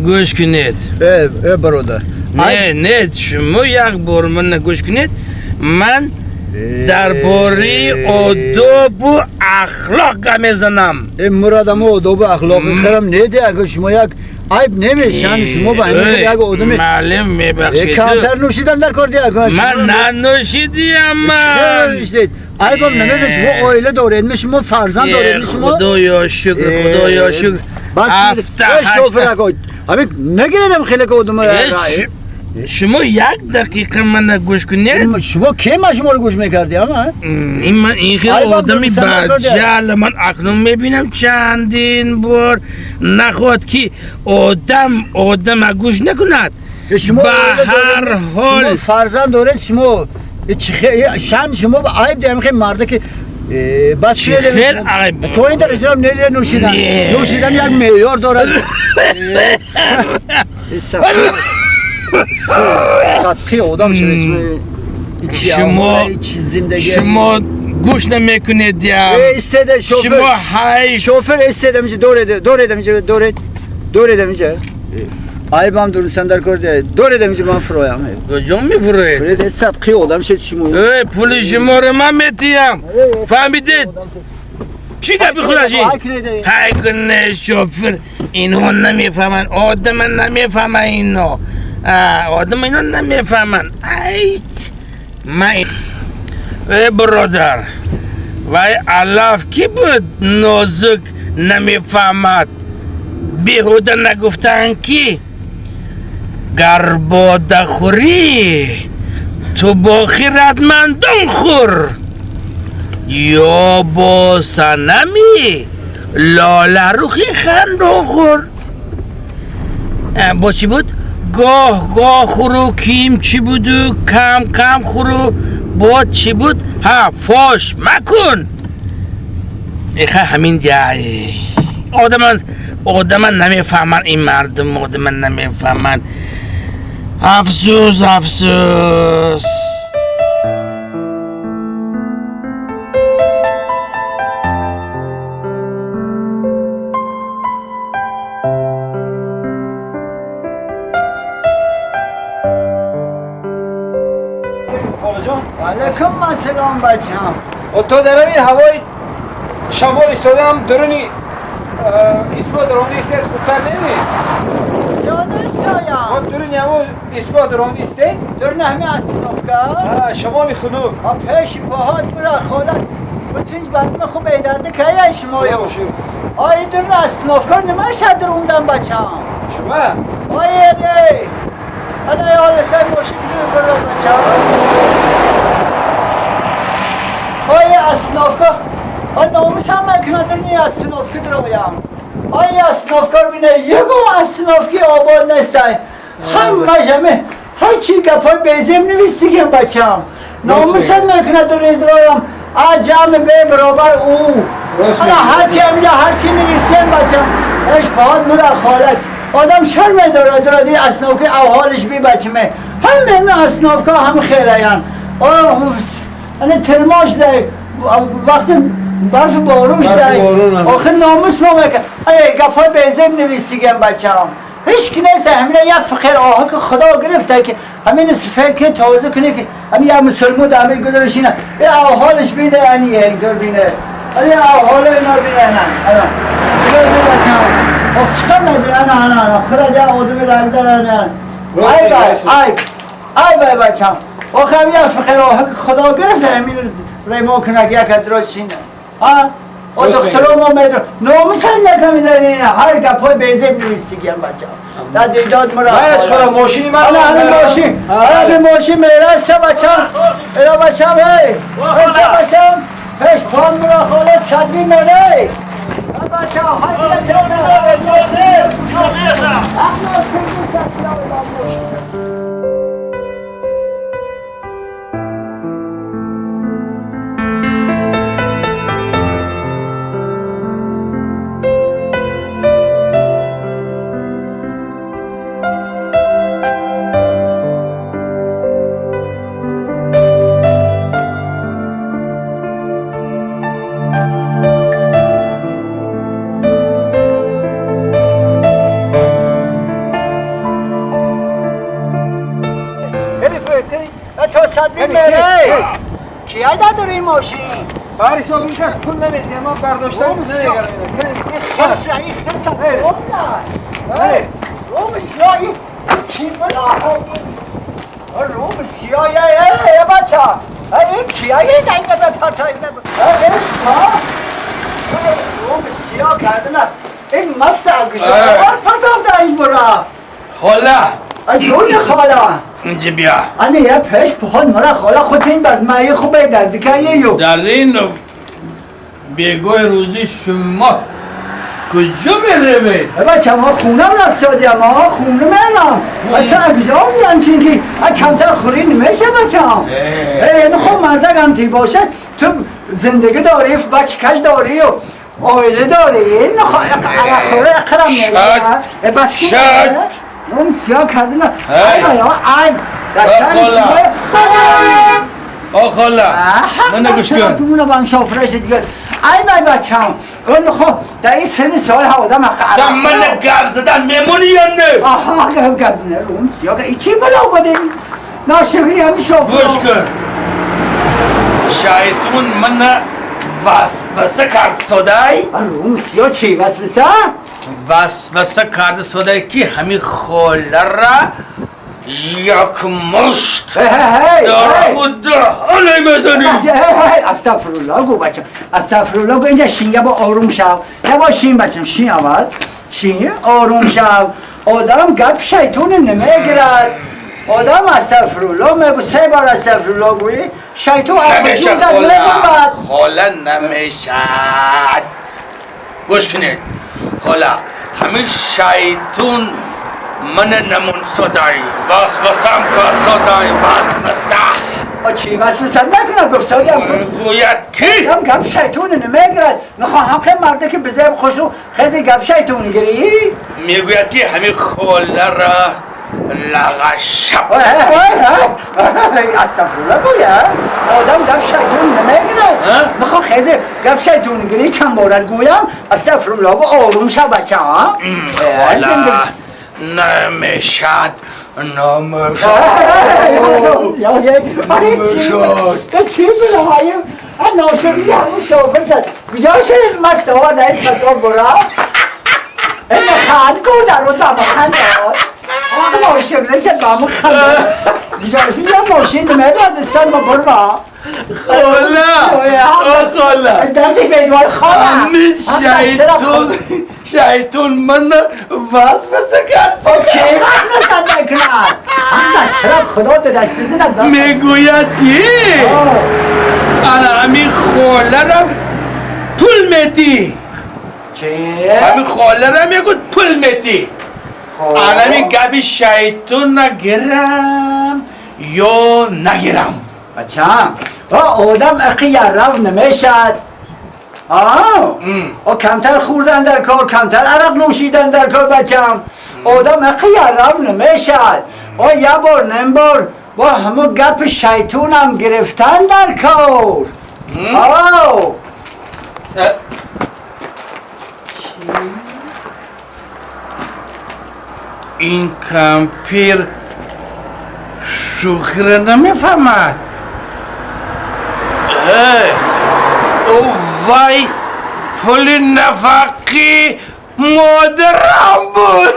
Гӯш кунед. Э, э, бародар. Не, не, шумо як бор мана гӯш кунед. Ман дар бораи одобу ахлоқ гап мезанам. Э, мурадам, одобу ахлоқи хирам неди, агар шумо як айб намешан, шумо ба ҳамин як одами маълим, мебахшед. Камтар нӯшидан дар кор ди. Ман нанӯшидиям, ман. Айбам намеда, шумо оила доред, шумо фарзанд доред, шумо. Худоё шукр, худоё шукр. Бас, шофер ако, ҳамин нагиредам хеле ки одама. Шумо як дақиқа мана гӯш кунед. Шумо ке, ман шуморо гӯш мекардиам? Ин ман ин хел одами баҷал ман акнун мебинам чандин бор. Нахоҳад ки одам одама гӯш накунад. Ба ҳар ҳол, фарзанд доред шумо, шан шумо айб диҳам, хел марда ки бас. Хел айб. То ин дараҷа не, нӯшидан, нӯшидан як меъёр дорад. Садқи одам шуд. Шумо, шумо гӯш намекунед ям. Истода, шофер. Шумо ҳай. Шофер, истода, инҷа доред, доред, инҷа доред, доред, инҷа. Айбам дурустан дар кор доред, инҷа ман фуроям. Куҷо мефуроед? Фуроед, садқи одам шуд шумо. Э, пули шуморо ман метиҳам, фаҳмидед? Чӣ гапи худаши? Ҳай куне, шофер, инҳо намефаҳманд, одама намефаҳманд, ино одама ино намефаҳманд. Ай, ман, э, бародар, вай алаф кӣ буд, нозук намефаҳмад. Беҳуда нагуфтанд, ки гар бода хӯрӣ, ту бо хиратмандон хӯр ё бо санами лоларухи хандон хӯр. Бо чӣ буд? Гоҳ гоҳ хӯру ким чӣ буду, кам кам хӯру, бо чӣ буд? Ҳа, фош макун. Иха, ҳамин диай одаман, одаман намефаҳманд, ин мардум одаман намефаҳманд. Афсӯс, афсӯс. Алайкум ассалом, бачам. То дар ҳамин ҳавои шамол истоданам, дуруни истгоҳ даромада истед, хубтар неми? Ҷо нестоям. Дуруни ҳамо истгоҳ даромада истед. Дуруни ҳами остановка? Шамоли хунук. Пеши поҳот бура, холат бутинч барнома хуб эдарда кая шумоё. Ой, дуруни остановка нима шад дарундан, бачам? Чума? Ой, ана ҳола сар мошин гузаро, бачам. Ой, остановка. Ой, номусам мекунад даруни остановка дароям. Ой, остановка бина, ягон остановки обод нестай. Ҳамаш ҳаме ҳарчи гапҳои безеб навистигем, бачам. Номусам мекунад даруни дароям. А ҷамъ бе баробар ӯ. Ҳала ҳарчи ҳаминҷа ҳарчи навистем, бачам. Эш фақат мура холат. Одам шарм дорад дароди остановки авҳолиш би, бачаме. Ҳама остановка ҳам хелаян. Ана термош дай, вақти барф боруш дай. Охир номус мо мекунад. Ай, гапҳои безеб навистигем, бачам. Ҳеч ки нест, ҳамина як фақир оҳа ки худо гирифта, ки ҳамин сифат ки тоза кунӣ, ки ҳамин як мусулмон ҳамин гузарашина. Э, авҳолиш бине, ани инҷо бине. Ани авҳоли ино бине, ана. Ана. Бачам. Ох, чиқар медонӣ? Ана, ана, ана. Худо як одами рангдар, ана. Ай бай, ай. Ай бай, бачам. Охир ҳамин як фақир оҳа ки худо гирифта, ҳамин ремо кунак як аз рочина. Ҳа? О, духтаро мо медон. Номусам накамидан, ҳар гапҳои безеб навистигиям, бачам. Да дидод мура. Аз хора мошини ман. Ана ҳамин мошин. Ана мошин мераса, бачам. Эра, бачам, эй. Эса, бачам. Пеш пон мура хола садри мерей. Бачам, ҳай. صدری میره کیه داری ماشین؟ بر حساب این کس پول نمیدیم من برداشتم نمیگرم. خرس این خرس نه روم سیاهی چی بلا روم سیاهی ای بچه این کیه دنگه به پرتایی روم سیاه کرده نه این مست اگوشه بار پرتافته این برا خاله جون خاله اینجا بیا آنه یه پیش پخون مرا خاله خود این برد من خوبه درد که یه یو درد این بیگوی روزی شما کجا میره بی؟ بچه ما خونم رفت سادیم ما خونه میرم تو اگجا میرم چون که کمتر خوری نمیشه بچه هم این خب مردک هم تی باشه تو زندگی داری بچه کش داری و آیله داری این خوره اقرم میره بس که اون سیاه کرده نه ای دشتن شما آ خاله من گوش کن تو مونو با هم شافرش دیگه ای من بچم اون خب در این سن سال ها آدم حق من گپ زدن میمونی یا نه؟ آها گپ زدن اون سیاه ای چی بلا اومده ناشکری همین شافر گوش کن شیطون من وسوسه کرد صدای روم سیاه چی وسوسه؟ وسوسه کرد صدای که همین خاله را یک مشت دارم و دهنه میزنیم. استغفرالله گو بچم استغفرالله گو اینجا شین یه با آروم شو یه با شین بچم شین اول شین آروم شو آدم گپ شیطون نمیگیرد آدم استغفرالله میگو سه بار استغفرالله گویی شیطون نمیشه خاله خاله نمیشه گوش کنید خاله همین شیطون من نمون صدای وسوسم کار صدای وسوسه چی وسوسه نکنه گفت صدایم گوید کی؟ هم گپ شیطون نمیگیرد میخوام خیلی مرده که بزرگ خوشو خیلی گپ شیطون گیری؟ میگوید که همین خاله را لغشب استغفرالله گوید آدم گپ شیطون نمیگیرد میخوام خیلی گپ شیطون گیری چند بارد گویم استغفرالله گو آروم شو بچه ها خاله نمیشد نمیشد نمیشد چی بله ناشکری همون شافر شد کجا شد مست آورد این فتاب برا این خند کو در رو دم خند آقا ناشکری شد با همون خند کجا شد یه ماشین نمیبرد استان ما برو خاله خاله دردی بیدوار خاله همین شیطون من وسوسه کرد چه وسوسه نکند هم دسترت خدا به دست زند میگوید که انا همین خاله را پول میدی چه؟ همین خاله را میگوید پول میدی الان گپی شیطون نگیرم یا نگیرم بچم آدم اقی رو نمیشد آه کمتر خوردن در کار کمتر عرق نوشیدن در کار بچم آدم اقی رو نمیشد یه بار نیم بار با همون گپ شیطونم گرفتن در کار آه این کمپیر شوخی را نمیفهمد او وای پول نفقی مادرم بود